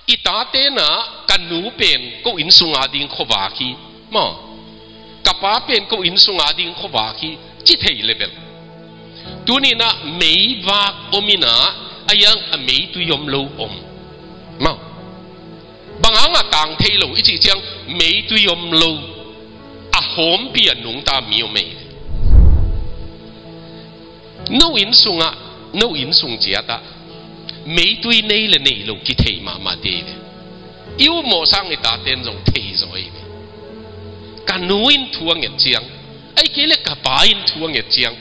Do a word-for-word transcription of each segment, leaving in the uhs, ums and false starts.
I tate na ka nu pen ko inn sunga ding khuavak hi. Maw. Ka pa pen ko inn sunga ding khuavak hi. Ci thei le bel. Tuni na meivak om ina, a iang a meitui om lo om. Maw. Bang hanga tang thei lo i cih ciang meitui om lo. A hawmpi a nungta mi om ei. No inn sungah, no inn sung ciatah meitui nei le nei lo kithei mahmah te hi ve. I upmawh sang i taten zong thei zaw hi ve. Ka nu in thu a nget ciang, ahih kei le ka pa in thu a nget ciang,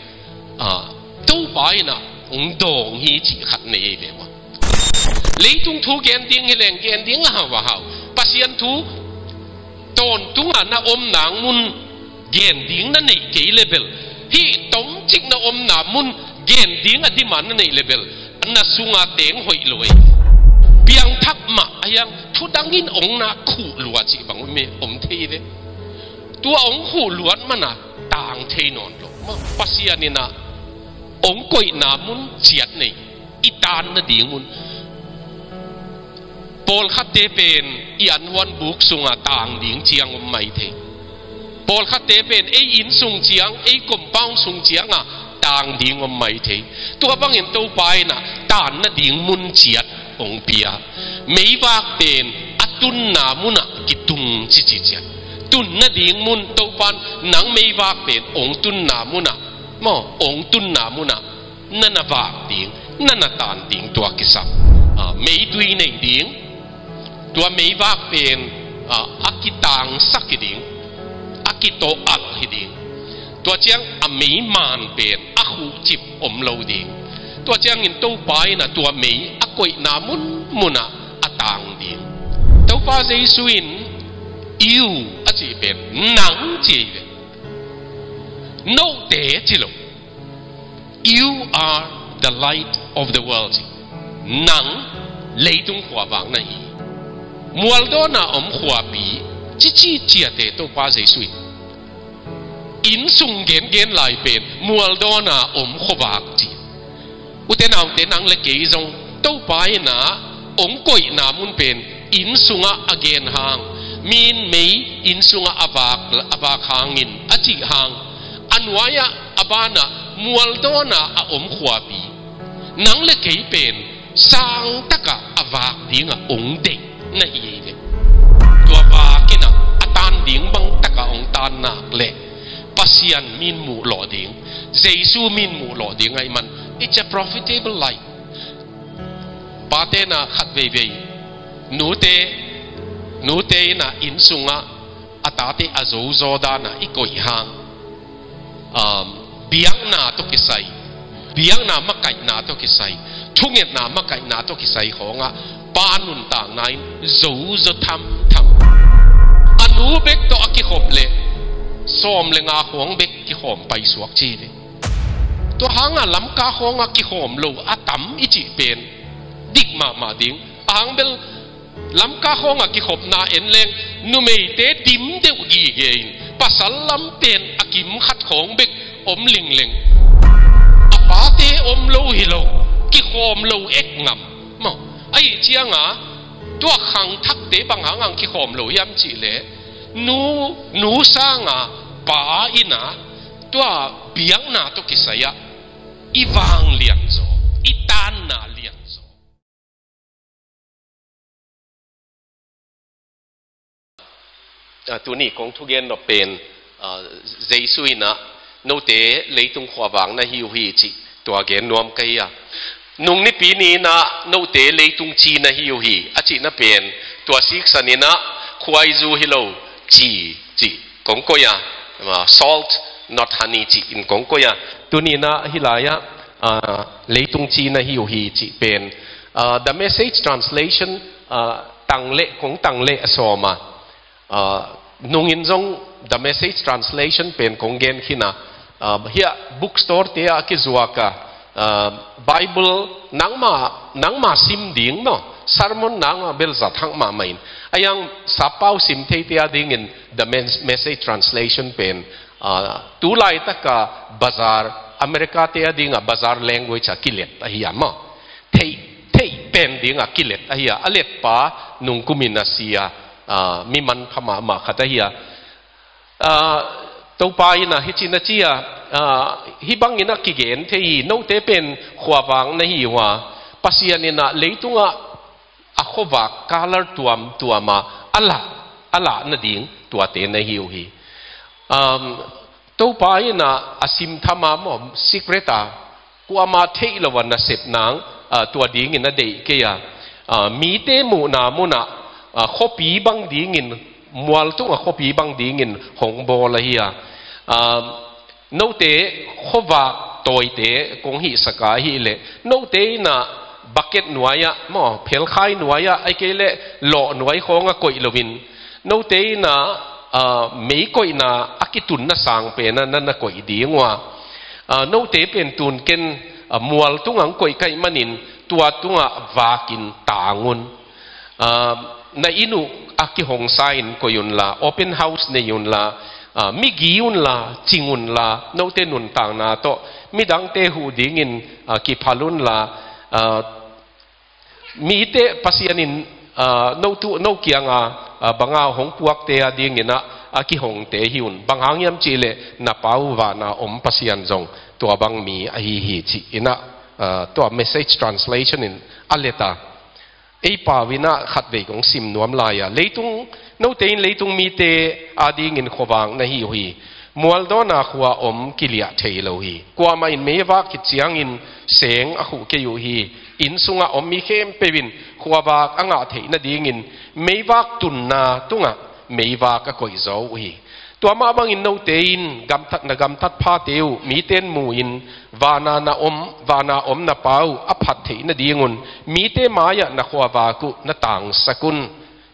ah, Topa in ah hong dawng hi cih khat nei hi ve maw. Leitung thu gen ding hi leng gen ding a hau a hau. Pasian thu tawntunga na omna mun gen ding na neih kei le bel, hih tomcik na omna mun gen ding a dima na neih le bel, na sunga teng hoih lo ei. Piangthak mah a iang thu dangin ong na khuh lua cih bang om e, om thei ve. Tua ong khuh luat mana tang thei nawn lo. Pasian in ah ong koihna mun ciat nei. I tan nading mun. Pawlkhatte pen i anhuan buk sunga tang ding ciang om mai thei. Pawlkhatte pen ei inn sung ciang, ei compound sung cianga tang ding om mai thei. Tua bangin Topa in ah tan nading mun ciat hong pia. Meivak pen a tunna munah kitung cici ciat. Tun nading mun Topan nang meivak pen hong tunna munah, maw, hong tunna munah na na vak ding, na na tan ding tua kisam. Ah, meitui nei ding, tua meivak pen, ah, a kitangsak hi ding, a kitawh alh hi ding. Tua ciang a meiman pen a khuhcip om lo ding. Tua ciangin Topa in ah tua mei a koihna mun munah a tang ding. Topa Jesu in you a cih pen nang ci hi ve. Note ci lo. You are the light of the world. Nang leitung khuavak na hi. Mualdawna om khuapi cici ciate Topa Jesu in inn sung gengen lai pen mualdawna om khuavak ci. Ute naute nang le kei zong Topa in ah ong koihna mun pen inn sungah a gen hang, min mei inn sungah a vak, a vak hangin a cih hang, a nuai-ah a banah mualdawna a om khuapi nang le kei pen sangtakah a vak dingah ong deih na hi hi ve. Tua vak in ah a tan ding bangtakah ong tan nak leh Pasian min muh lawh ding, Jesu min muh lawh ding ahih man, it's a profitable life. Pate na khat veivei nute, nute in ah inn sungah a tate a zozaw dana i koih hang, um, biakna tawh kisai, biakna makaihna tawh kisai, thungetna makaihna tawh kisai khawngah pa nuntakna in zozaw thamtham. A nu bek tawh a kikhop leh sawm le nga khawng bek kikhawm paisuak ci hi. Tua hanga Lamka khawngah kikhawm lo a tam i cih pen dik mahmah ding. A hang bel Lamka khawngah kikhopna en leng numeite dim deuh gige in pasal lam pen a kim khat khawng bek om lingleng. A pate om lo hi lo, kikhawm lo ek ngam. Maw, ahih cianga tua khangthakte bang hang ang kikhawm lo hiam cihleh nu, nu sanga pa in ah tua biakna tawh kisai-ah i vanglian zaw, i tanna lian zaw. Ah, tuni kong thugen nop pen, ah, Jesu in ah note leitung khuavak na hi uh hi cih tua gen nuam ka hi a. Nung nipi ni in ah note leitung ci na hi uh hi a cihna pen tua siksan in ah khuaizu hi lo ci, cih kong koih a, ah, salt, not honey cih in kong koih a. Tuni in ah hih lai-ah, ah, leitung ci na hi uh hi cih pen, ah, The Message Translation, ah, tang leh, kong tang leh a sawm a. Ah, nungin zong The Message Translation pen kong gen khin a. Ah, hiah bookstore te ah a kizuak a, ah, Bible nangma, nangma sim ding maw, sermon nangma bel zat hak mahmah in. A iang sappau sim theite a dingin The Mes-, Message Translation pen, ah, tu laitaka bazar, America te a dinga bazar language a kilet ahi a maw. Theih, theih pen dingah kilet ahi a, a letpa nungkumin a si a, aa, mi manpha mahmah khat ahi a. Aa, Topa in ah hicin a ci a, aa, hih bangin ah kigen thei hi, note pen khuavak na hi uh a, Pasian in ah leitungah a khuavak color tuamtuam a, a lah, a lah nading tuate na hi uh hi. Um, Topa in ah a simtham a maw, secret a, kuamah theih lo a nasep nang, aa, tua dingin a deih kei a, aa, mite muhna munah, aa, khuapi bang dingin, mual tungah khuapi bang dingin hong bawl ahi a. Aa, note khuavak tawite kong hihsak a ahih leh, note in ah bucket nuai-ah maw, phelkhai nuai-ah, ahih kei leh lawh nuai khawng a koih loin, note in ah, aa, meikoihna a kitunna sang pen ah na, na koih ding uh a, aa, note pen tun ken, aa, mual tungah hong koih ka hih manin tua tungah vakin tang un. Aa, na inn uh a kihong sa-in koih unla, open house nei unla, aa, migi unla, cing unla, note nuntakna tawh midangte huh dingin, aa, kiphal unla, aa, mite Pasian in, aa, no tu, no kianga, aa, banga hong puakte a dingin ah a kihongte hi un. Bang hang hiam cih leh na Pa uh vana om Pasian zong tua bang mi ahi hi, ci-in ah, aa, tua message translation in a let a. Ei pau in ah khatvei kong sim nuam lai a, leitung, note in leitung mite a dingin khuavak na hi uh hi. Mualdawn a khua om kiliah thei lo hi. Kuamah in meivak khit ciangin seng a khuh kei uh hi. Inn sungah om mi khempeuh in khuavak a ngah theih nadingin meivak tunna tungah meivak a koih zaw uh hi. Tua mah bangin note in gamtat, na gamtat phate uh mite in mu-in vana na om, vana om na Pa uh a phat theih nadingun mite mai-ah na khuavak uh na tangsak un.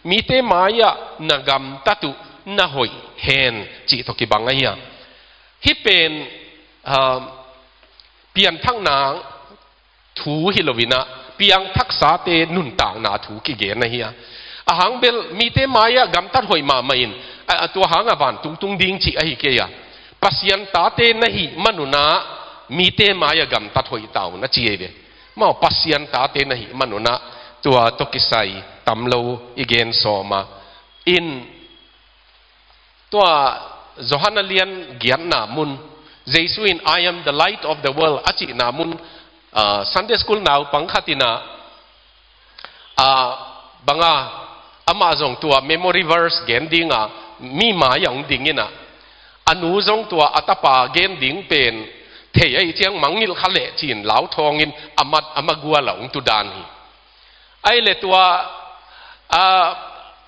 Mite mai-ah na gamtat uh na hoih hen, cih tawh kibang ahi a. Hih pen, ah, pianthakna thu hi loin ah, piangthaksate nuntakna thu kigen ahi a. A hang bel mite mai-ah gamtat hoih mahmah in, a, a tua hang a vantung tung ding cih ahi kei a. Pasian tate na hih manun ah mite mai-ah gamtat hoih ta un a ci ei ve. Mau Pasian tate na hih manun ah tua tawh kisai tam lo i gen sawm a. In tua Johan a lian giatna mun, Jesu in "I am the light of the world" a cihna mun, ah, Sunday school naupang khat in ah, ah, banga, amah zong tua memory verse gen dinga mi mai-ah hong ding in ah, a nu zong tua a tapa gen ding pen thei ahih ciang mangngilh kha leh ci-in lauthawngin a mat, a magual ah hong tu dan hi. Ahih leh tua, ah,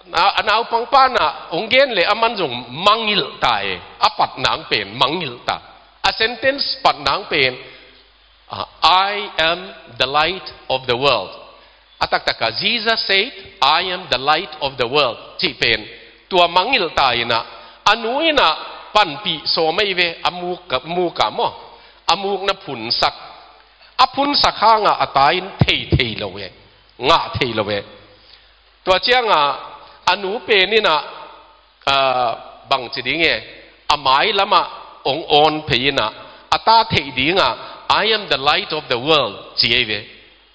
a, a naupang pan ah hong gen leh aman zong mangngilh ta e, a pat nang pen mangngilh ta. A sentence pat nang pen, ah, "I am the light of the world." A taktak a, "Jesus said, 'I am the light of the world,'" cih pen tua mangngilh ta in ah, a nu in ah panpih sawm ei ve, a muk, a muk ah maw, a muk na phunsak. A phunsak hang ah a ta in thei thei lo e, ngah thei lo e. Tua ciang ah a nu pen in ah, ah, bangci ding e, a mai lam ah hong awn phei in ah, a ta theih ding ah, "I am the light of the world," ci ei ve.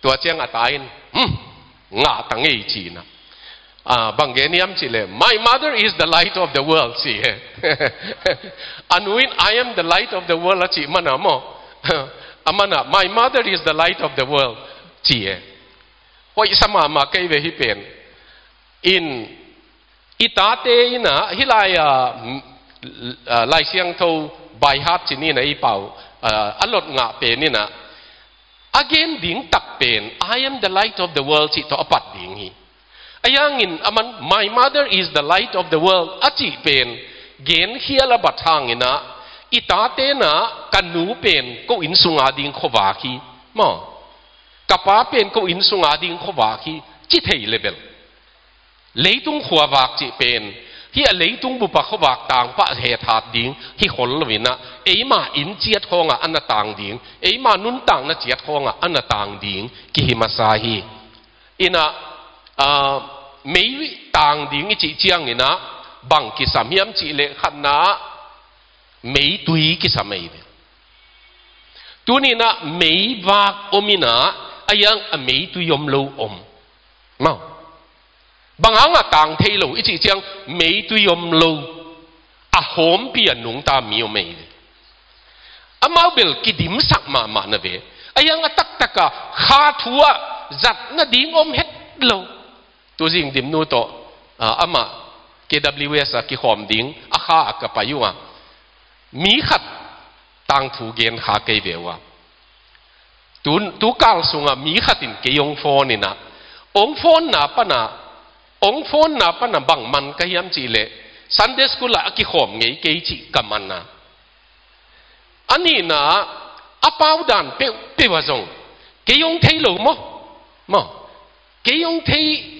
Tua ciang a ta in, "Hmm, ngah ta ngei," ci in ah. Ah, bang gen hiam cih leh, "My mother is the light of the world," ci e. A nu in, "I am the light of the world," a cih man ah maw, aman ah, "My mother is the light of the world," ci e. Hoih sa mahmah kei ve hih pen. In, i tate in ah, hih lai, ah, m-, ah, Lai Siangtho by heart ci ni in ah, i pau, ah, a lot ngah pen in ah, a gen ding tak pen, "I am the light of the world," cih tawh a pat ding hi. Ahi hangin aman, "My mother is the light of the world," a cih pen gen khial a bat hangin ah, i tate in ah, "Ka nu pen ko inn sunga ding khuavak hi," maw, "Ka pa pen ko inn sunga ding khuavak hi," ci thei le bel. Leitung khuavak cih pen, hih a leitung bup a khuavak tangpah hethat ding hi khol loin ah, eima inn ciat khawngah a na tang ding, eima nuntakna ciat khawngah a na tang ding kihi masa hi. In ah, ah, mei tang ding i cih ciangin ah, bang kisam hiam cih leh khatna ah, meitui kisam ei ve. Tuni in ah meivak om in ah, A hiang a meitui om lo om. Mau. Bang hang a tang thei lo i cih ciang meitui om lo, a hawmpi a nungta mi om ei ve. Amau bel kidimsak mahmah na ve. A hiang a taktak a kha thu ah zat nading om het lo. Tuzing Dimnu tawh, ah, amah K W S a kikhawm ding a kha a ka pai uh a, mi khat tangthu gen kha kei ve uh a. Tu, tu kal sungah mi khat in kei hong phone in ah, hong phone na pan a, hong phone na pan a bang man ka hiam cih leh, Sunday school ah a kikhawm ngei kei cih ka man a. A nihna, a pau dan peuhpeuh ah zong, kei hong thei lo maw? Maw? Kei hong thei,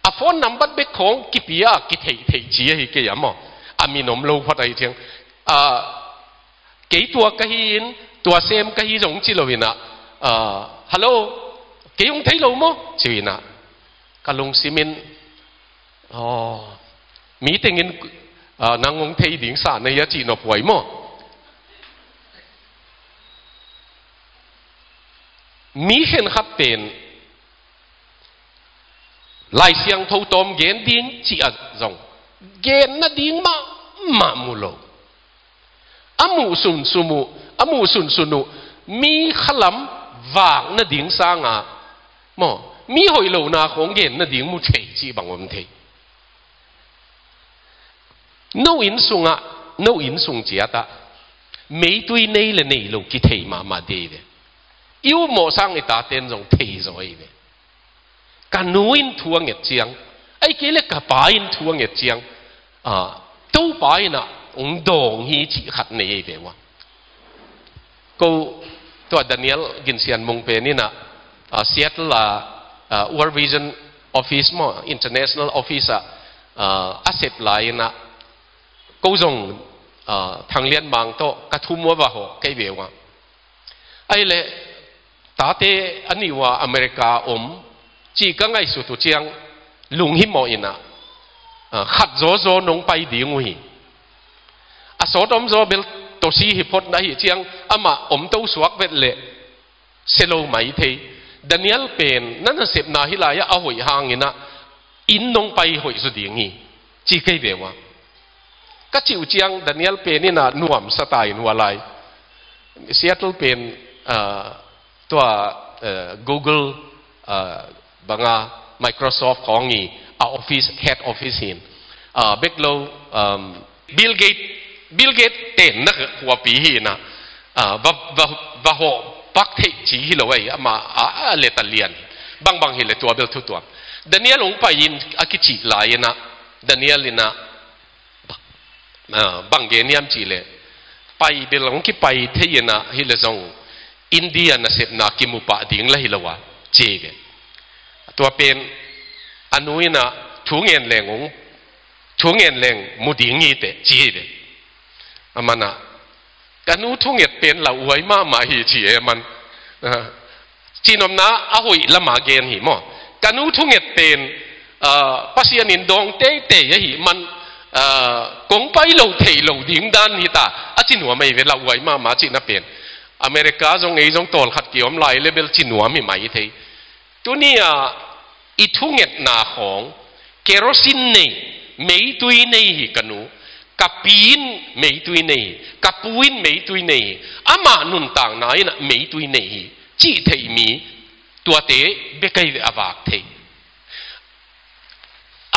a phone number bek khawng kipia, kitheihtheih ci ahi kei a maw? A min om lo phot ahi ciang. Ah, kei tua ka hi in, tua sem ka hi zong ci lo in ah, ah, "Hello, kei hong thei lo maw?" ci in ah. Ka lungsim in, "Aw, mi tengin, ah, nang hong thei ding sa na hia," cih nop huai maw? Mi khenkhat pen Lai Siangtho tawm gen ding cih ah zong gen nading mahmah mu lo. A muh sunsun uh, a muh sunsun uh, mi khalam vak nading sanga, maw, mi hoih lohna khawng gen nading mu thei cih bang om thei. No inn sungah, no inn sung ciatah meitui nei le nei lo kithei mahmah dei ve. I upmawh sang i taten zong thei zaw ei ve. Ka nu in thu a nget ciang, ahih kei leh ka pa in thu a nget ciang, ah, Topa in ah hong dawng hi cih khat nei ei ve uh a. Ko tua Daniel Ginsian Mung pen in ah, ah, Seattle ah, ah, World Vision Office maw, International Office ah, ah, a sep lai in ah, ko zong, ah, Thang Lian Mang tawh ka thum uh a va hawh kei ve uh a. Ahih leh, tate a nih uh a America om, cih ka ngaihsut uh ciang, lunghimawh in ah, ah, khat zawzaw nong pai ding uh hi. A sawt om zaw bel tawsi hi phot na hi ciang, amah om to suak vet leh, se lo mai thei. Daniel pen, na nasepna hi lai ah a hoih hang in ah, inn nong pai hoih zaw ding hi, ci kei ve uh a. Ka cih uh ciang Daniel pen in ah nuamsa ta in hua lai. Seattle pen, ah, tua, eh, Google, ah, banga Microsoft khawng i a office, head office hi in. Ah, bek lo, um, Bill Gates, Bill Gates tenna khuapi hi in ah, ah, va, va, va hawh pak theih ci hi lo ei, amah a, a let a lian. Bangbang hi leh tua bel thu tuam. Daniel hong pai in a kicih lai in ah, Daniel in ah, ah, bang gen hiam cih leh, pai bel hong kipai thei in ah, hi leh zong India nasepna kimu pah ding lah hi lo a, ci ve. Tua pen, a nu in ah thu ngen leng hong, thu ngen leng mu ding hi teh, ci ve. Aman ah, ka nu thunget pen lauhuai mahmah hi ci e man. Ah, cihnopna a hoih lama gen hi maw. Ka nu thunget pen, ah, Pasian in dawng teitei ahih man, ah, kong pai lo theih lo ding dan hi ta, a ci nuam ei ve, lauhuai mahmah cihna pen. America zong ei zong tawlkhat kiom lai leh bel ci nuam hi mai thei. Tuni-a i thungetna khawng, kerosene nei, meitui nei hi ka nu, ka pi in meitui nei hi, ka pu in meitui nei hi, amah nuntakna in ah meitui nei hi, cih theih mi, tuate bek ahi ve a vak thei.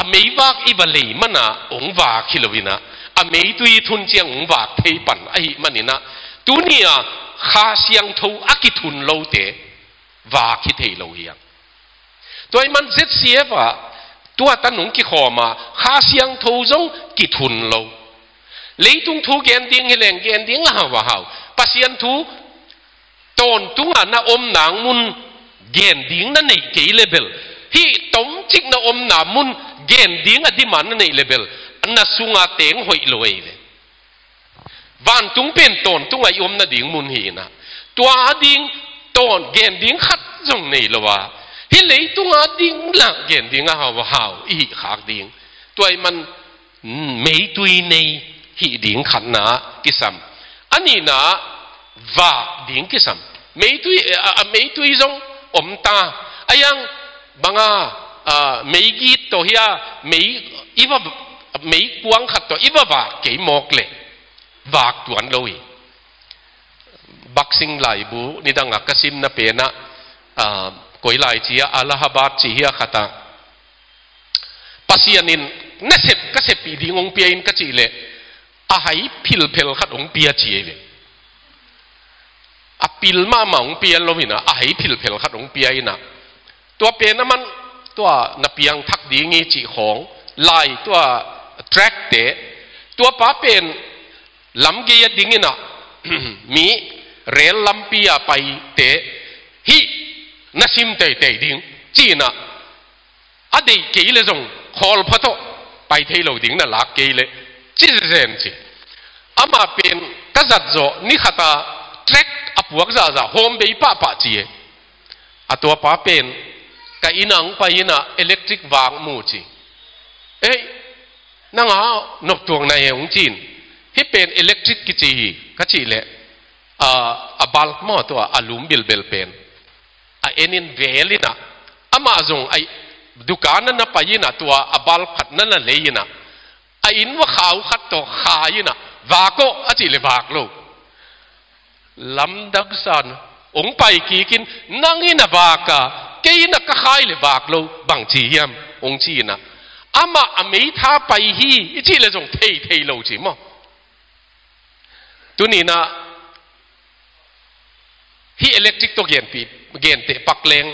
A meivak i va lei man a hong vak hi lo in ah, a meitui i thun ciang hong vak thei pan ahih man in ah, tuni-a Kha Siangtho a kithun lote vak hi thei lo hi hang. Tua ahih man Z C F ah, tua tan hong kikhawm a, Kha Siangtho zong kithun lo. Leitung thu gen ding hi leng gen ding a hau a hau. Pasian thu tawntung a na om nang mun gen ding na neih kei leh bel, hih tomcik na omna mun gen ding a demand na neih leh bel, na sung a teng hoih lo ei ve. Vantung pen tawntung a i om nading mun hi in ah, tua a ding tawn gen ding khat zong nei lo a, hih leitung a ding lah gen ding a hau a hau i hih khak ding. Tua ahih man, mm, meitui nei hih ding khatna kisam. A nihna, vak ding kisam. Meitui, a, a meitui zong om ta. A yang banga, ah, meigit tawh hia, mei, i va, meikuang khat tawh i va vak kei mawk leh vak tuan lo hi. Boxing laibu nidanga ka simna penah, ah, koi lai ci a, Allahabad ci hia khatah Pasian in na sep, ka seppih ding hong pia in ka cih leh a hai philphel khat hong pia ci ei ve. A pil mahmah hong pia lo hi na, a hai philphel khat hong pia hi na. Tua pen a man, tua na piangthak ding hi cih khawng, lai tua track te, tua pa pen lamgei a ding hi na, mi rel lampi a pai te, hih na sim teitei ding ci hi na, a deih kei le zong khawlpha tawh pai thei lo ding na lak kei le ci zenzen ci. Amah pen ka zat zawh ni khata track a puak zahzah hawm bei pahpah ci e. A tua pa pen ka inn ah hong pai in ah electric vak mu ci. Ei, nang a noptuakna e hong ci in. Hih pen electric kici hi ka cih leh, a, a bulb maw tua a lum bilbel pen a en in vel in ah, amah zong a dukan ah na pai in ah tua a bulb khat na na lei in ah, a inn va khau khat tawh khai in ah, vak aw a cih leh vak lo. Lamdang sa in hong pai kik in, nang in ah vak a, kei in ah ka khai leh vak lo, bang ci hiam hong ci in ah, amah a meitha pai hi i cih leh zong thei thei lo ci maw. Tuni in ah hih electric tawh genpih, genteh pak leng,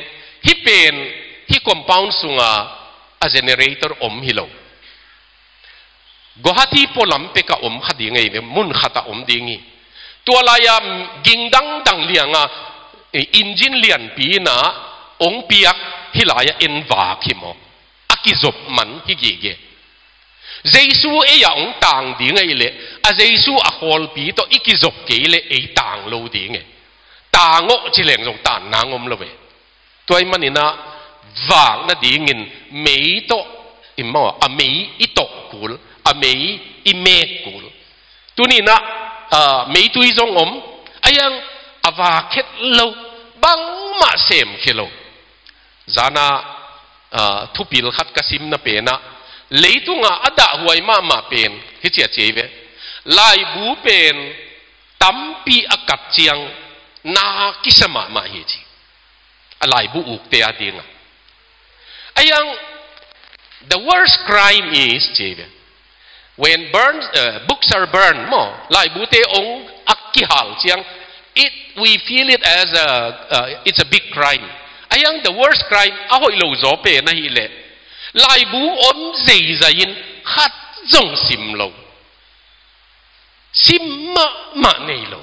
hih pen, hih compound sunga a generator om hi lo. Guwahati pualam peka om kha ding ei ve, mun khatah om ding hi. Tua lai-a ging dangdang lianga, eh, engine lianpi in ah hong piak hih lai-a en vak hi maw. A kizop man hi gige. Jesu ei ah hong tang ding ahih leh, a Jesu a khawlpi tawh i kizop kei leh ei tang lo ding e. Tang aw ci leng zong tan nang om lo e. Tua ahih manin ah vak nadingin mei tawh, i maw, a mei i tawh kul, a mei i mek kul. Tuni in ah, ah, meitui zong om, a yang a vak het lo, bangmah sem khia lo. Zana, ah, thupil khat ka simna penah, leitunga a dahhuai mahmah pen hi ci a ci ei ve. Laibu pen tampi a kat ciang na kisa mahmah hi ci. A laibu ukte a dinga. A yang, the worst crime is ci ei ve. When burn, uh, books are burned, maw, laibute hong a kihal ciang, it, we feel it as a, uh, it's a big crime. A yang the worst crime, a hoih lo zaw pen ahih leh, laibu om zeizai in khat zong sim lo. Sim mahmah nei lo.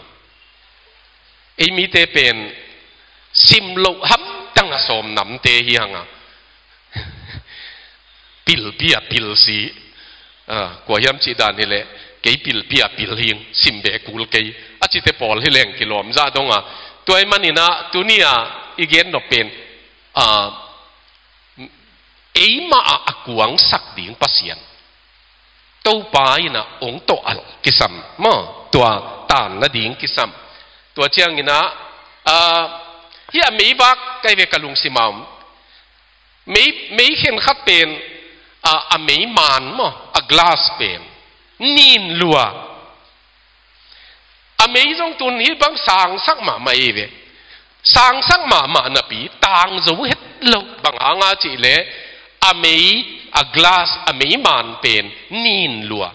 Ei mite pen sim loh hamtang a sawm namte hi hang a. Pilpi a pil si. Ah, kua hiam cih dan hi leh, kei pilpi a pil hing, sim beh kul kei. A cite pawl hi leng kilawm zah dong a. Tua ahih manin ah, tuni a, i gen nop pen, ah, eimah ah a kuangsak ding Pasian. Topa in ah hong tawh alh kisam. Maw, tua tan nading kisam. Tua ciangin ah, ah, hih a meivak ka hi ve ka lungsim ah om. Mei, mei khenkhat pen, ah, a meiman maw, a glass pen nin lua. A mei zong tun hih bang sangsak mahmah ei ve. Sangsak mahmah napi, tang zo het lo, bang hanga cih leh, a mei, a glass, a meiman pen nin lua.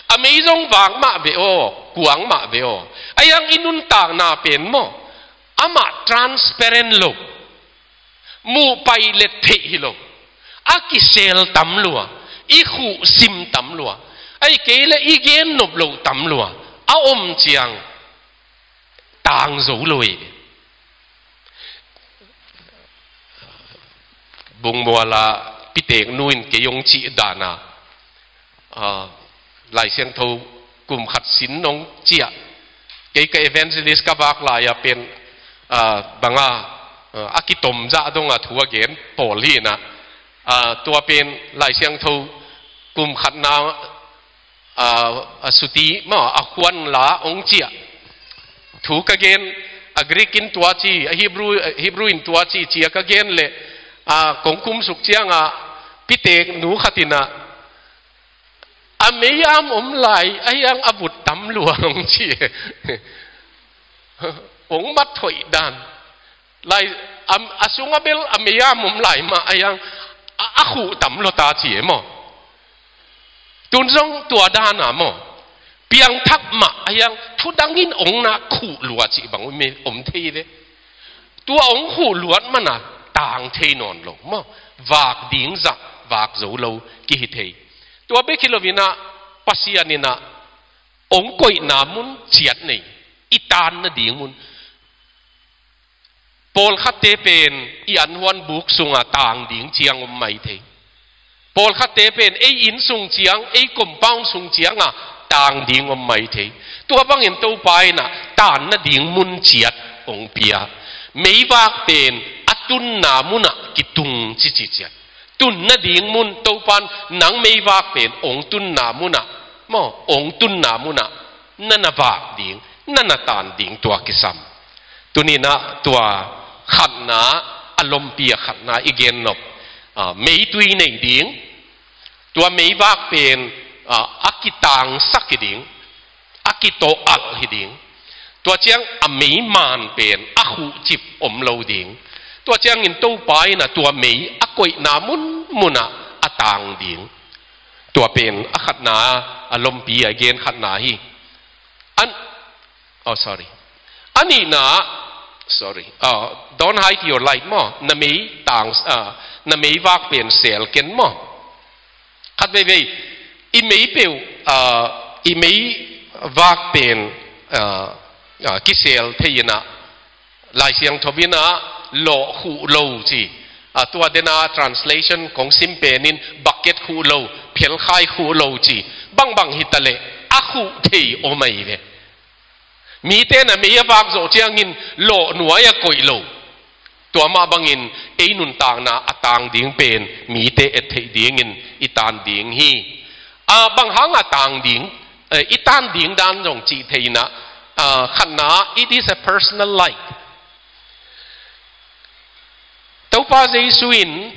A mei zong vak mah ve aw, kuang mah ve aw. A yang i nuntakna pen maw, amah transparent lo. Muh paih let theih hi lo. A kisel tam lua. I khuh sim tam lua. Ahih kei leh i gen nop loh tam lua. A om ciang tang zo lo hi. Bungmuala pitek nu in kei hong cih dan a, ah, Lai Siangtho kum khat sin nong ciah. Kei ka evangelist ka vak lai-a pen, ah, banga, ah, a kitom zah dong a thu a gen pawl hi in ah, ah, tua pen Lai Siangtho kum khatna, ah, a suti maw, a khuan la hong ciah. Thu ka gen, A Greek in tua ci, a Hebrew, Hebrew in tua ci, ci a ka gen leh, a, kong khumsuk ciangah, pitek nu khat in ah, a mei-am om lai, a hiang a vut tam lua hong ci. Hong mat hoih dan. Lai, a, a sungah bel a mei-am om lai mah, a hiang a, a khuh tam lua ta ci e maw. Tun zong tua dan a maw. Piangthak mah a hiang thudang in ong na khuh lua cih bang om, om thei ve. Tua ong khuh luat man a tang thei nawn lo maw. Vak ding zah, vak zo lo kihi thei. Tua bek hi lo in ah Pasian in ah ong koihna mun ciat nei, i tan nading mun. Pawlkhatte pen i anhuan buk sungah tang ding ciang om mai thei. Pawlkhatte pen ei inn sung ciang, ei compound sung ciangah tang ding om mai thei. Tua bangin Topa in ah tan nading mun ciat ong pia. Meivak pen a tunna munah kitung cici ciat. Tun nading mun, Topan nang meivak pen ong tunna munah maw, ong tunna munah na na vak ding, na na tan ding tua kisam. Tuni in ah tua khatna, a lompi a khatna i gen nop, a, meitui nei ding. Tua meivak pen, a, a kitangsak hi ding, a kitawh alh hi ding. Tua ciang a meiman pen a khuhcip om lo ding. Tua ciangin Topa in ah tua mei a koihna munmunah a tang ding. Tua pen a khatna, a lompi a gen khatna hi. An, oh, sorry. A nihna, sorry. Uh, don't hide your light maw. Na mei tang, uh, na meivak pen sel ken maw. Khat veivei, i mei peuh, uh, i meivak pen, uh, uh, kisel thei in ah, Lai Siangtho in ah lawh khuh lo ci. A, tua den a translation kong sim pen in bucket khuh lo, phelkhai khuh lo ci. Bangbang hi ta leh a khuh thei om ahi ve. Mite na mei a vak zawh ciangin lawh nuai a koih lo. Tua mah bangin ei nuntakna a tang ding pen mite et theih dingin i tan ding hi. A, bang hang a tang ding, eh, i tan ding dan zong cih theih in ah, a, khatna, it is a personal light. Topa Jesu in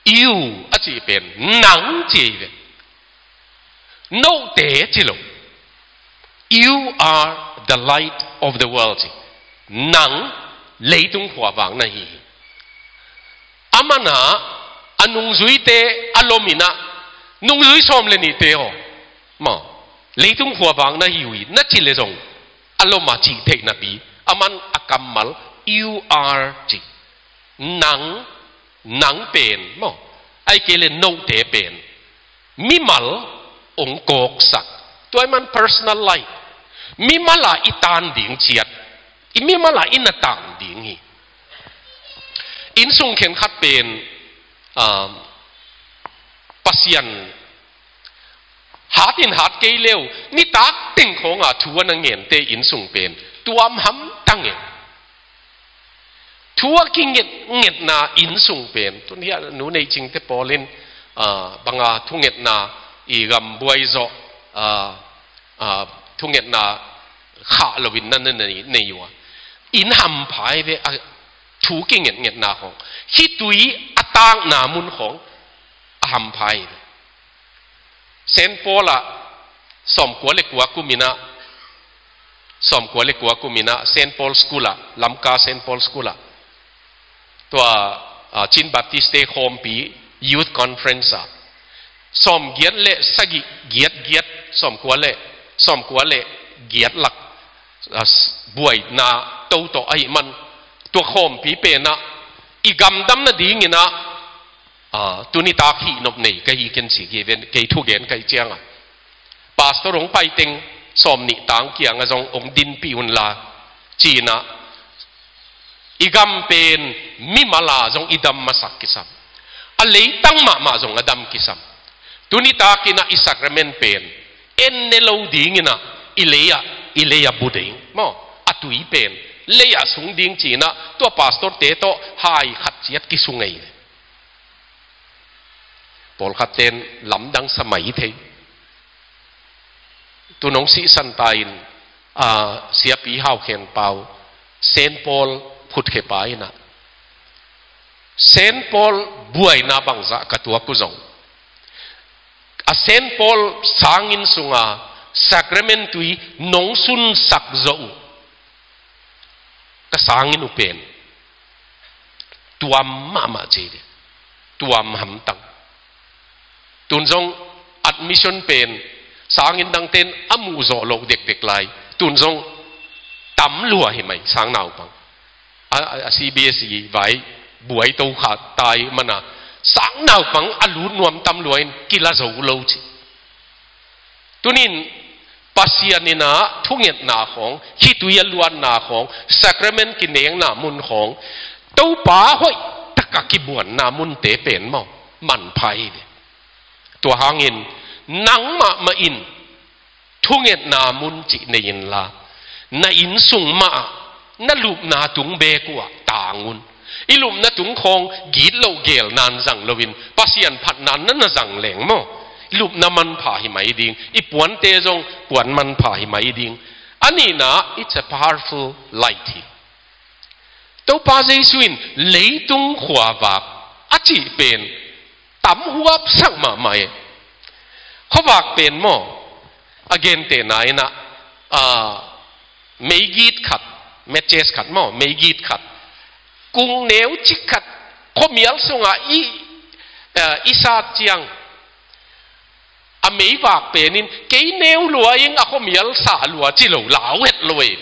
you a cih pen nang ci hi ve. Note ci lo. You are the light of the world ci. Nang leitung khuavak na hi hi. A man a, a nungzuite a lom in ah, nungzui sawm le nihte aw maw, leitung khuavak na hi uh hi na ci leh zong a lom a cih theih napi, a man a kammal you are ci. Nang, nang pen maw, ahih kei leh note pen mimal ong kawksak. Tua ahih man personal light. Mimal a i tan ding ciat, i mimal a i na tan ding hi. Inn sung khenkhat pen, um, Pasian hat in hat kei leh uh, nitak teng khawng a thu a na ngente inn sung pen tuam hamtang e. Thu a kinget, ngetna inn sung pen, tun hiah Nu Nei Cingte pawl in, ah, bang a thungetna i gam buai zawh, ah, ah, thungetna khah lo in na, na, na nei, nei uh a. Inn hampha hi ve, a, thu kinget ngetna khawng. Khitui a takna mun khawng a hampha hi ve. Saint Paul ah, sawmkua le kua kum in ah, sawmkua le kua kum in ah, Saint Paul School ah, Lamka Saint Paul School ah, tua, ah, Chin Baptist te khawmpi Youth Conference ah, sawmgiat le sagih, giat, giat, sawmkua le, sawmkua le giat lak, ah, s-, buaina to tawh ahih man, tua khawmpi pen ah i gamdam nading in ah, ah, tuni tak hih nop nei ka hi ken ci, kei ven, kei thugen ka hih ciang a, pastor hong pai teng sawmnih tang kiang ah zong hong dinpih un la, ci in ah, i gam pen mimal a zong i dam masak kisam, a leitang mahmah zong a dam kisam. Tuni tak in ah i sacrament pen en ne lo ding in ah, i lei ah, i lei ah bu ding maw, a tui pen lei ah sung ding ci in ah, tua pastor te tawh hai khat ciat kisung ei. Pawlkhat ten lamdang sa mai thei. Tun hong sihsan ta in, ah, Siapi Hau Khen Pau, Saint Paul phutkhepa in ah, Saint Paul buaina bangzah ka tuak uh zong, a Saint Paul sanginn sunga sacrament tui nong sunsak zawh uh ka sanginn uh pen tuam mahmah ci hi. Tuam hamtang. Tun zong admission pen sanginn dangten a muh zawh loh dekdek lai. Tun zong tam lua hi mai sang naupang. A, a, a C B S E vai buai to kha tai mana sang naupang a lut nuam tam lua in kila zo lo ci. Tunin Pasian in ah thungetna khawng, khitui a luanna khawng, sacrament kinekna mun khawng, Topa hoih taka kibuanna munte pen maw manpha hi ve. Tua hangin nang mahmah in thungetna mun cih nei inla, na inn sung mah ah na lupna tung bek uh ah tang un. I lupna tung khawng gitloh gel nan zang loin Pasian phatna na na zang leng maw, i lupna manpha hi mai ding, i puante zong puan manpha hi mai ding. A nihna, it's a powerful light hi. Topa Jesu in leitung khuavak a cih pen tam huapsak mahmah e. Khuavak pen maw, a gentehna in ah, ah, meigit khat, matches khat maw, meigit khat, kung neu cik khat khuamial sungah i, ah, i sat ciang, a meivak pen in kei neu lua ing, a khuamial sa lua ci lo, lau het lo e.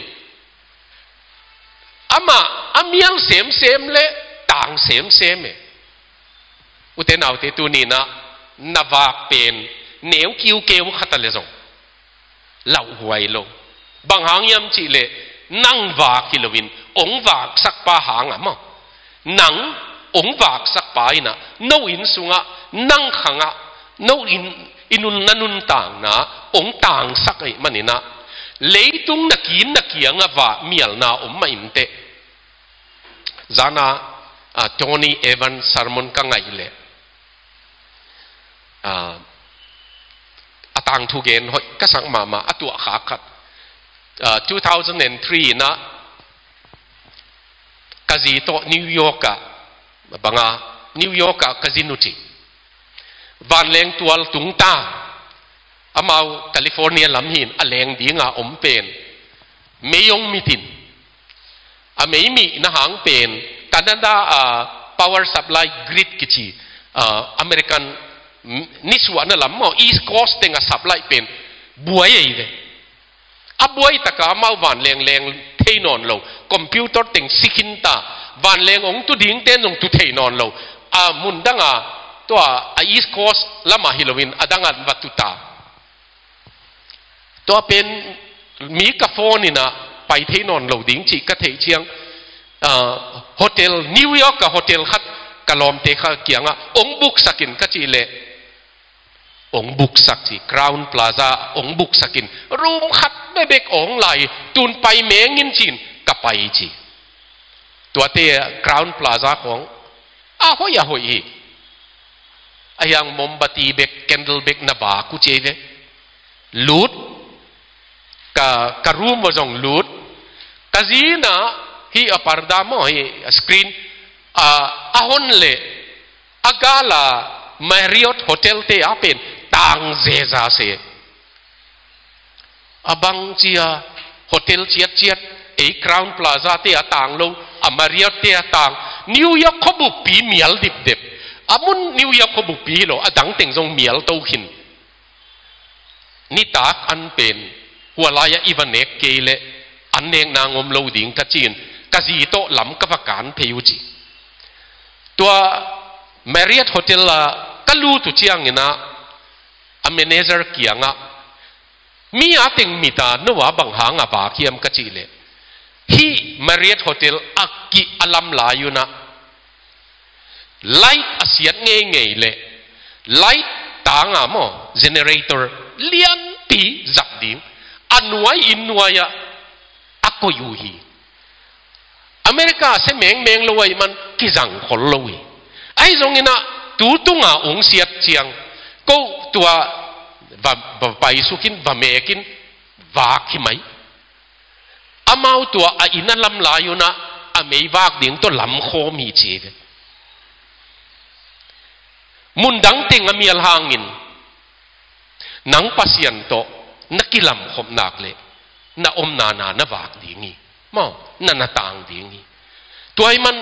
Amah a mial semsem le tang semsem e. Ute naute, tuni-in ah na vak pen neu kiukeu khat a le zong lauhuai lo. Bang hang hiam cih leh nang vak hi loin hong vaksakpa hang a maw. Nang hong vaksakpa in ah no inn sungah, nang khangah, no inn, i nun, na nuntakna hong tangsak ahih manin ah, leitung na kin na kiangah vak mialna om mah inteh. Zana, ah, Tony Evans sermon ka ngaih leh, ah, a tangthu gen hoih ka sak mahmah, a tuahkhak khat. Ah, two thousand and three in ah ka zi tawh New York ah, banga, New York ah ka zi nu ci. Vanleng tual tung ta. Amau California lam hi-in a leng dinga om pen mei hong mit in, a mei mihna hang pen Canada, ah, power supply grid kici, ah, American, mm, nisuahna lam maw, East Coast tengah supply pen buai ahi ve. A buai takah amau vanleng leng thei nawn lo, computer teng si khin ta, vanleng hong tu dingte zong tu thei nawn lo. A mun danga, tua a East Coast lamah hi loin a dangah va tu ta. Tua pen mi ka phone in ah pai thei nawn lo ding cih ka theih ciang, ah, hotel, New York ah hotel khat ka lawmte kha kiangah hong buksak in ka cih leh, hong buksak ci, Crown Plaza hong buksak in, room khat bebek hong lai, tun pai meng in ci-in ka pai ci. Tuate Crown Plaza khawng a hoih a hoih hi. A hiang mombati bek, candle bek na vak uh ci ei ve. Lut, ka, ka room ah zong lut. Ka zi in ah hih a parda maw, hih a screen, a, a hon leh a gala Marriott Hotel te a pen tang zeza se. A bang cia hotel ciatciat, ei Crown Plaza te a tang lo, a Marriott te a tang. New York khuabuppi mial dipdep. A mun New York khuabuppi hi lo, a dang teng zong mial to khin. Nitak an pen hua lai-ah i va nek kei leh an nek nang om lo ding ka ci-in, ka zi tawh lam ka va kan phei uh ci. Tua Marriott Hotel ah ka lut uh ciangin ah, a manager kiangah, mi a teng mit a, no a bang hang a vak hiam ka cih leh, hih Marriott Hotel a ki a lam lai un ah light a siat ngeingei leh light tanga maw, generator lianpi zat ding a nuai inn nuai-ah a koih uh hi. America a sia mengmeng lo ahih man kizang khol lo hi. Ahi zongin ah tu tunga hong siat ciang, ko tua va, va paisuk in, va mek in, vak hi mai. A Amau tua a inn a lam lai un ah a meivak ding tawh lamkhawm hi ci ve. Mun dang teng a mial hangin nang Pasian tawh na kilamkhop nak leh na omna na na vak ding hi. Maw, na na tang ding hi. Tua ahih man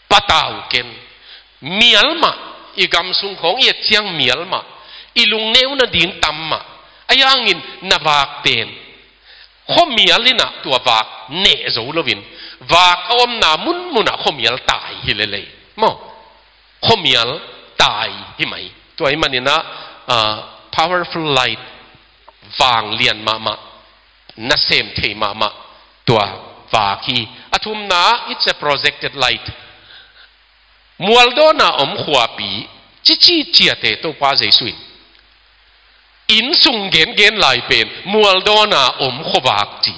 patau ken. Mial mah, i gam sung khawng i et ciang mial mah, i lungneu nading tam mah. Ahi hangin na vak pen khuamial in ah tua vak neh zo loin, vak a omna munmun ah khuamial tai hi lel ei. Maw, khuamial tai hi mai. Tua ahih manin ah, ah, powerful light, vanglian mahmah, nasem thei mahmah tua vak hi. A thumna, it's a projected light. Mualdawna om khuapi, cici ciate Topa Jesu in inn sung gengen lai pen mualdawna om khuavak ci.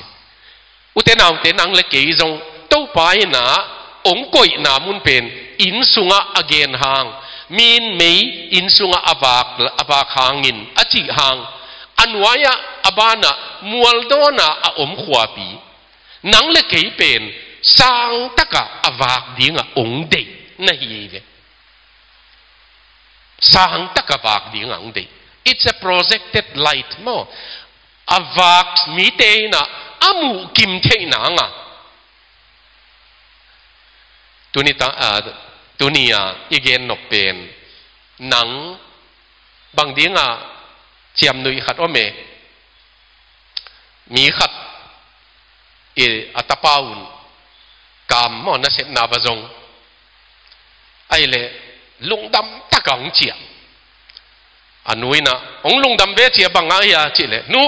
Ute naute, nang le kei zong Topa in ah ong koihna mun pen inn sungah a gen hang, min mei inn sungah a vak, a vak hangin a cih hang, a nuai-ah a banah mualdawna a om khuapi, nang le kei pen sang takah a vak dingah ong deih na hi ve. Sang takah vak dingah ong deih. It's a projected light maw. A vak mite in ah a muh kim theih nang a. Tuni ta, ah, tuni a i gen nop pen nang bang dingah ciamnuih khat om e. Mi khat i a tapa un kam maw, nasepna va zong. Ahih leh lungdam takah ong ciah. A nu in ah, ong lungdam ve cia, bang a hia cih leh, nu,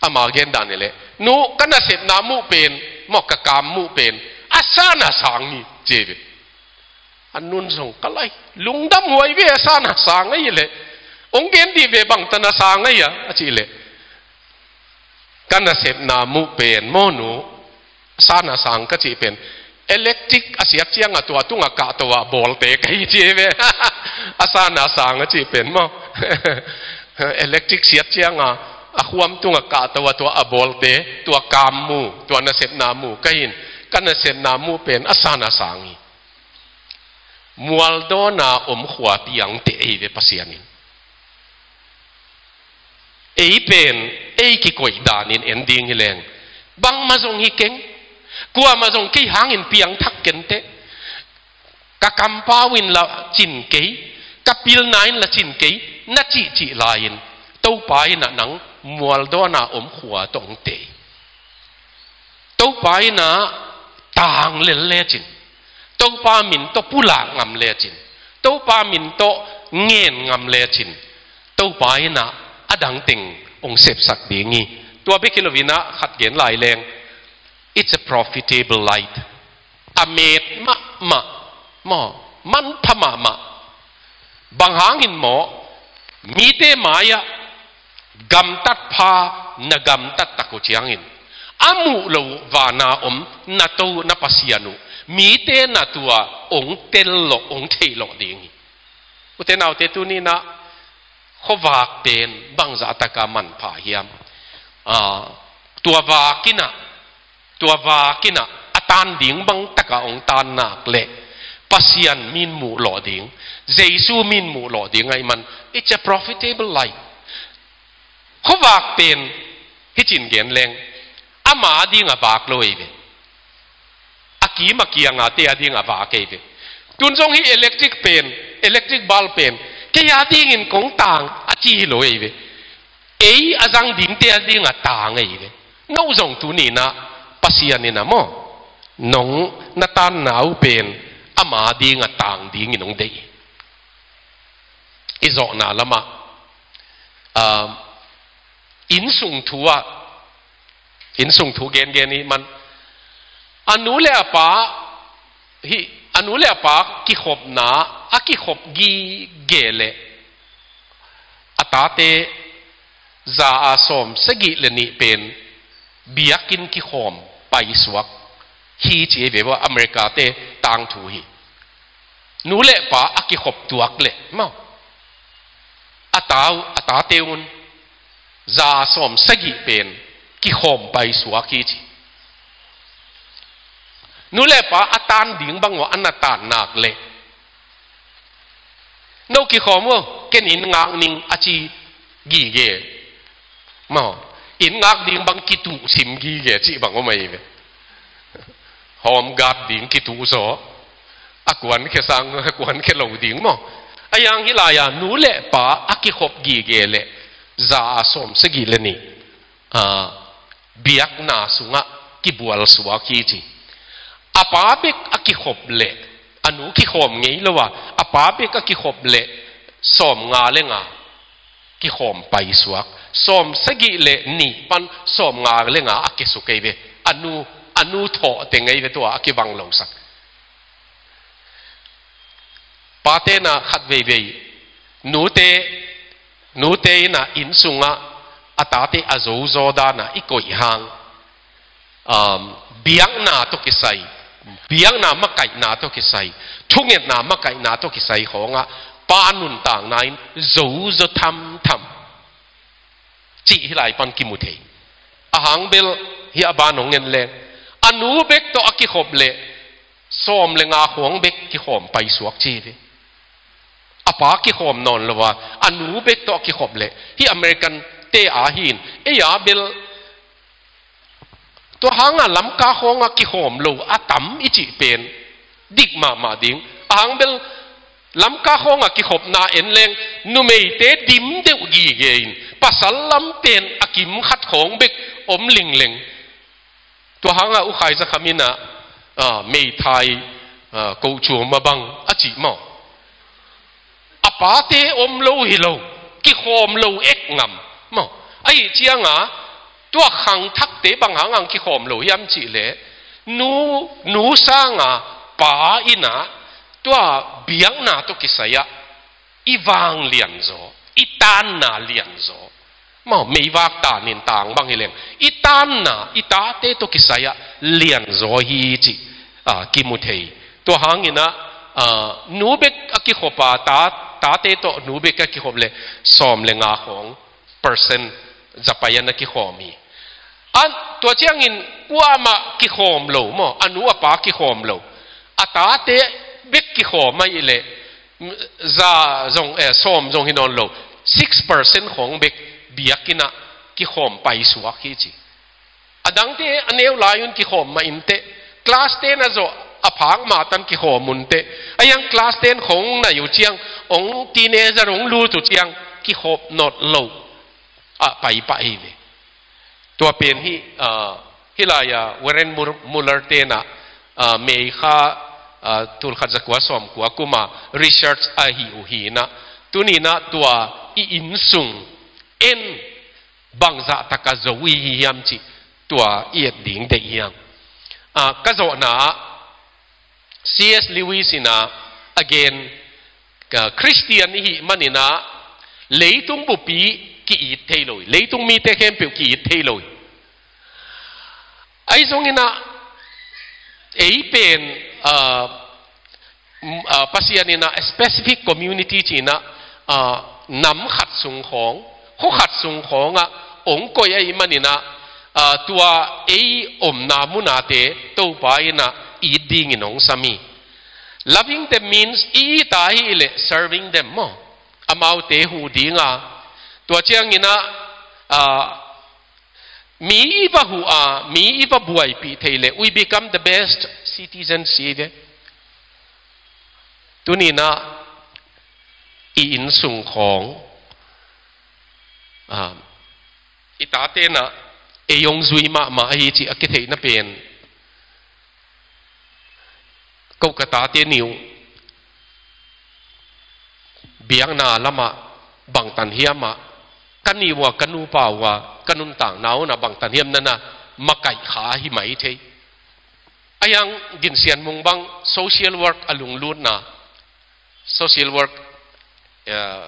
ama gen dan hi leh, nu, ka nasepna muh pen maw, ka kam muh pen a san a sang hi ci ve. A nun zong ka lai, lungdam huai ve, a san a sang ahi leh. Ong gen dih ve, bang tan a sang ahi a, a cih leh, ka nasepna muh pen maw nu, a san a sang ka cih pen electric a siat ciangah tua tungah kahto ah bawlte ka hi ci ve. A san a sang a cih pen maw. Electric siat ciangah a khuam tungah kahto ah tua a bawlte, tua kam mu, tua nasepna mu ka hi in, ka nasepna muh pen a san a sang hi. Mualdawna om khuapi ang teh ei ve Pasian in. Ei pen ei kikoih danin en ding hi leng, bangmah zong hi keng. Kuamah zong kei hangin piangthak kenteh. Ka kampau in la cin kei, ka pilna in la cin kei, na cihcih lai-in Topa in ah nang mualdawna om khua tawh ong tei. Topa in ah tang lel lecin, Topa min tawh pulak ngam lecin, Topa min tawh ngen ngam lecin, Topa in ah a dang teng ong sepsak ding hi. Tua bek hi loin ah khat gen lai leng, it's a profitable light. A met mahmah maw, manpha mahmah. Bang hangin maw, mite mai-ah gamtat pha na gamtat tak uh ciangin, a muh loh vana om na To, na Pasian uh mite na tua ong tel lawh, ong theih lawh ding hi. Ute naute, tuni in ah khuavak pen bangzah taka manpha hiam? Ah, tua vak in ah, tua vak in ah a tan ding bang takah ong tan nak leh Pasian min muh lawh ding, Jesu min muh lawh ding ahih man, it's a profitable light. Khuavak pen hicin gen leng, ama ding a vak lo ei ve. A kim a kiang a te a ding a vak ei ve. Tun zong hi electric pen, electric bulb pen, kei a dingin kong tang a ci hi lo ei ve. Ei a zang dingte a ding a tang ei ve. No zong tuni in ah Pasian in ah maw, nong na tanna uh pen ama ding a tang dingin ong deih. I zawhna lamah, ah, innsung thu ah, innsung thu gengen ihih man, a nu le a pa hi, a nu le a pa kikhopna, a kikhop gige leh a tate za a sawm sagih le nih pen biakinn kikhawm paisuak hi ci ei ve. America te tangthu hi. Nu le pa a kikhop tuak leh maw, a ta uh, a tate un za sawm sagih pen kikhawm paisuak hi ci. Nu le pa a tan ding bang uh a na tan nak leh, no kikhawm uh, ken inn ngak ning a ci gige. Maw, inn ngak ding bang kituh sim gige cih bang om ahi ve. Home guard ding kituh zaw. A kuan khe sang, a kuan khe lo ding maw. A yang hi lai-a nu le pa a kikhop gige leh za a sawm sagih le nih, ah, biakna sungah kibual suak hi ci. A pa bek a kikhop leh, a nu kikhawm ngei lo a, a pa bek a kikhop leh sawm nga le nga kikhawm paisuak. Sawm sagih le nih pan sawm nga le nga a kisu kei ve. A nu, a nu thawh teng ngei ve, tua a kivang lo sak. Pate na khat veivei, nute, nute ina inn sungah a tate a zozaw dana i koih hang, um, biakna tawh kisai, biakna makaihna tawh kisai, thungetna makaihna tawh kisai khawngah pa nuntakna in zozaw thamtham cih hi lai pan kimu thei. A hang bel hi a ban hong en leng, a nu bek tawh a kikhop leh sawm le nga khawng bek kikhawm paisuak ci hi. A pa kikhawm nawn lo a, a nu bek tawh a kikhop leh, hi American te a hi in, ei a bel tua hanga Lamka khawngah kikhawm lo a tam i cih pen dik mahmah ding. A hang bel Lamka khawngah kikhopna en leng, numeite dim deuh gige in, pasal lam pen a kim khat khawng bek om lingleng. Tua hangah U Khai Za Kham ina, ah, meithai, ah, kochuam a bang a cih maw. A pate om lo hi lo, kikhawm lo ek ngam maw. Ahi cianga, tua khangthakte bang hang ang kikhawm lo hiam cih leh, nu, nu sanga pa ina tua biakna tawh kisai ah i vang lianzaw, i tanna lianzaw. Maw, meivak tanin tang bang hi leng, i tanna, i tate tawh kisai ah lianzaw hi cih, ah, kimu thei. Tua hangin ah, ah, nu bek a kikhop a, ta, tate tawh nu bek a kikhop leh sawm le nga khawng percent Japan a kikhawm hi. An, tua ciangin kuamah kikhawm lo maw, a nu a pa kikhawm lo. A tate bek kikhawm ahih leh, za zong, eh, sawm zong hi nawn lo, six percent khawng bek biakinn ah kikhawm paisuak hi ci. A dangte a neu lai un kikhawm mah inteh, class ten a zawh a phak mah tan kikhawm unteh. A yang class ten khawng nai uh ciang, ong teenager ong lut uh ciang kikhawm nawn lo a pai pah hi ve. Tua pen hi, ah, hi lai-a Warren Mur-, Muller te na, ah, May kha, ah, tulkhat zakua sawmkua kuma research ahi uh hi na. Tuni na tua i innsung en bangzah taka zo i hi hiam cih tua i et ding deih hiam. Ah, ka zawhna ah C S Lewis ina a gen, ka Christian i hih man ina leitung bupi ki-it thei lo hi. Leitung mite khempeuh ki-it thei lo hi. Ahi zong ina ei pen, ah, m-, ah, Pasian ina a specific community ci ina, ah, nam khat sung khawng, khua khat sung khawngah ong koih ahih man ina, ah, tua ei omna munate Topa ina it dingin ong sam hi. Loving them means i it a hih leh serving them maw. Amaute huh dinga. Tua ciang ina, ah, mi i va huh a, mi i va buaipih thei leh, we become the best citizens hi ve. Tuni na i innsung khawng, ah, i tate na ei ong zui mahmah ahi cih a kitheihna pen. Ko ka tate nih uh biakna lamah bangtan hiam ah, ka nih uh a, ka nupa uh a, ka nuntakna uh na bangtan hiam na na makaih kha hi mai thei. A yang Gin Sian Mung bang social work a lunglutna, social work, eh,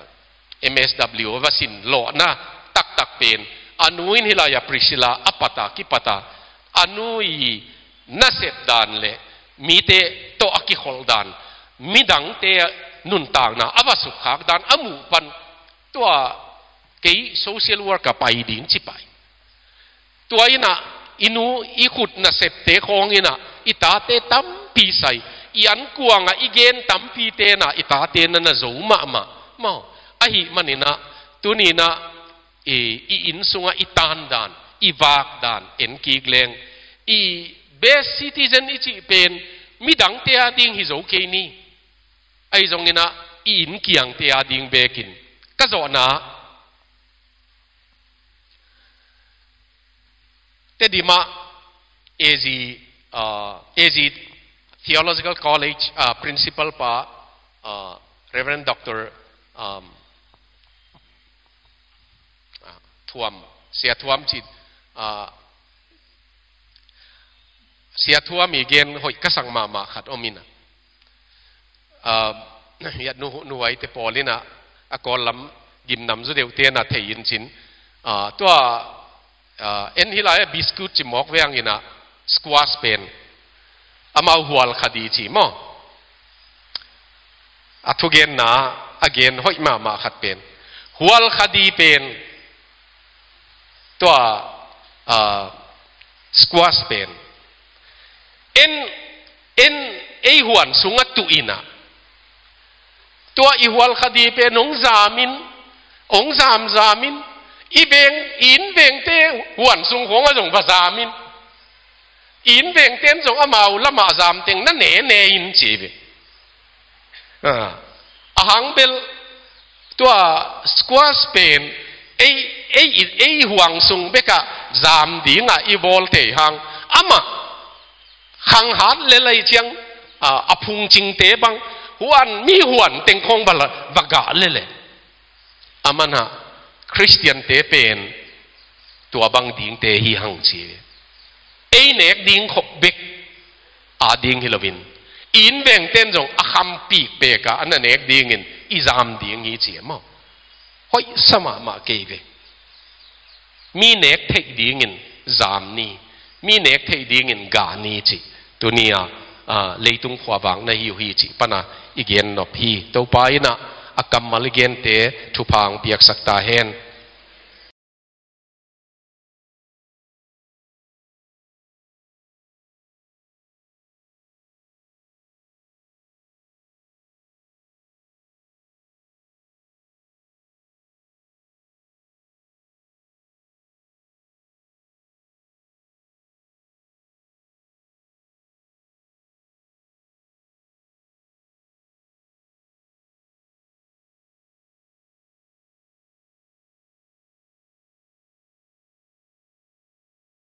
M S W a va sin lawhna taktak pen, a nu in hi lai-a Priscilla a pata, kipata, a nu i nasep dan le mite tawh a kikholh dan, midangte nuntakna a va sukkhak dan a muh pan, tua kei social work a pai ding ci pai. Tua ina I nu, i khut nasepte khawng in ah, i tate tampi sai, i ankuang ah i gen tampite in ah, i tate na na zo mahmah. Maw, ahih manin ah, tuni in ah, i, i inn sungah i tan dan, i vak dan en kik leng, i best citizen i cih pen midangte a ding hi zo kei ni. Ahi zongin ah, i inn kiangte a ding bekin. Ka zawhna, Tedim ah A Z, uh, A Z Theological College, uh, principal pa, uh, Reverend Doctor, um, uh, Thuam, Sia Thuam ci, uh, Sia Thuam i gen hoih ka sak mahmah khat om in ah. Ah, hiah nu, nuhuaite pawl in ah, a Kawl lam gimnam zu deuhte in ah thei in cin. Ah, tua, ah, en hi lai-ah biscuit ci mawk veng in ah, squash pen. Amau hual khadi ci maw. A thugenna, a gen hoih mahmah khat pen. Hual khadi pen. Tua, ah, squash pen. En, en, ei huan sungah tuh in ah. Tua i hual khadi pen hong zamin, hong zamzamin, i veng, i inn vengte huan sung khawng ah zong va zamin. I inn vengte in zong amau lamah zamteng na ne ne in ci ve. Ah, a hang bel tua squash pen ei, ei, ei huan sung bekah zam dingah i bawl thei hang. Amah khang hat le lai ciang, ah, a phungcingte bang huan, mi huan teng khawng va la, va gah le le. Aman ah Khristiante pen tua bang dingte hi hang ci. Ei nek ding khop bek a ding hi loin, i inn vengte in zong a khampih pek a, a na nek dingin i zam ding hi ci maw. Hoih sa mahmah kei ve. Mi nek theih dingin zam ni, mi nek theih dingin gah ni ci. Tuni a, ah, leitung khuavak na hi uh hi ci pana i gen nop hi. Topa in ah a kammal i gente thupha hong piaksak ta hen.